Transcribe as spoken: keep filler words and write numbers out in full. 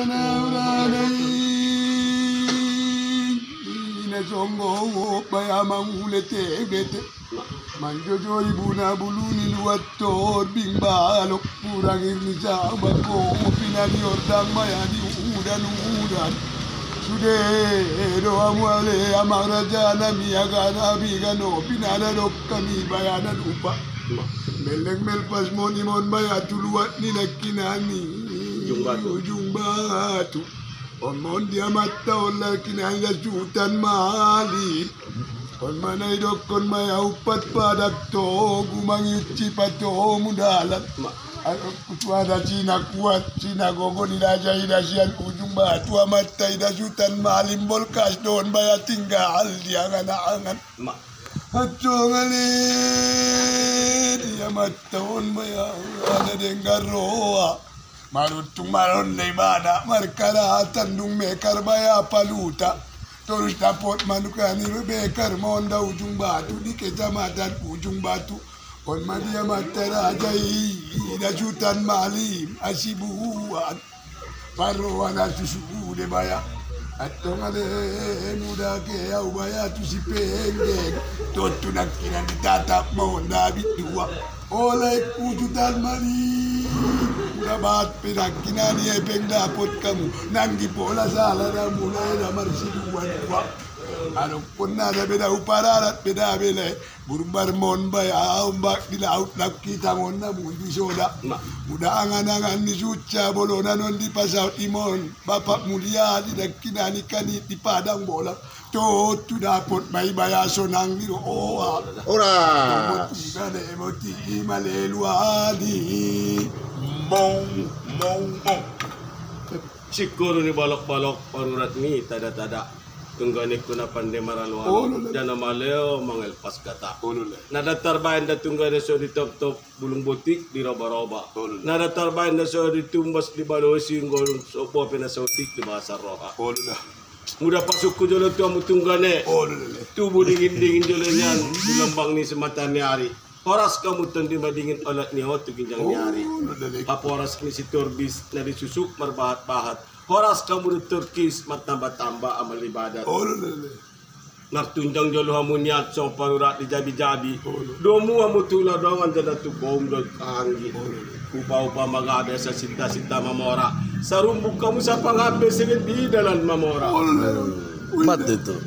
Naurana i na songgop baya mangule tebete. Manjojoi buna bulu ni luat torbing balok. Hurang ir ni sabar kopi na di ordang maya di udan-udan. Sude do hamu ale amang raja nami, aga nami ganopi na dadok hami baya na lupa. Meleng melpas moni mon baya tu luat ni nangkinan i. Ujung batu. Ujung batu. On ma on di amanta on nangkinan i da sutan malim. On ma na idokkon baya umpat padak togu mangiut sipatomu dalan. Ai tu ada sinakuat sinagogo ni raja i da sian ujung batu amanta i da sutan malim bolkas do on baya tinggal di angan-angan. Antong ale di amanta on baya na denggan roha. Maruntung maron na ibana markaratan dung mekar baya paluta. Torus dapot manuk ani mekar ma on da ujung batu di kecamatan ujung batu. On ma di amanta raja i da sutan malim asibuan. Parroha na susu de baya. Antong ale muda ke au baya tu si penggeng. Tontu nangkinan ditatap ma on na bidua. Olai kujutan mani. Udah bat pinangkinan i epeng dapot hamu nang di pola sala na mulai na marsiduan dua. Adong pun nada beda upararat beda bela. Burbar mon baya ombak di laut nang kita mon na mudi soda. Muda angan-angan ni suca bolona non di pasaut imon bapak mulia di nangkinan i kan i di padang bola. Tontu dapot ma i baya sonang ni roha. Ora. Moti bane moti i maleluani. Mong mong mong. Singkoru ni balok-balok parurat ni tada-tada. Tungganengku na pande maralo-alo. Jana maleo mangelpas kata. Na da tarbaen da tunggane so ditoptop bulung botik di roba-roba. Na da tarbaen da so ditumbas di balosi ngolung so bope na sotik di basa roha. Muda pasukku jolo tu hamu tunggane. Tubu dingin-dingin jolo nian di lambang ni si mata ni ari. Horas hamu tondi madingin olat ni ho tu ginjang ni ari. Haporas ni si torbis na disusuk marbahat-bahat. Horas hamu do torkis martamba-tamba amal ibadat. Martunjang jolo hamu nian songon parurat di jabi-jabi. Domu hamu tu ladongan jala tu koum dohot anggi. Upa-upa magabe sasinta-sinta mamora. Sarumbuk hamu sapangabe singen di dalan mamora. Mate tu.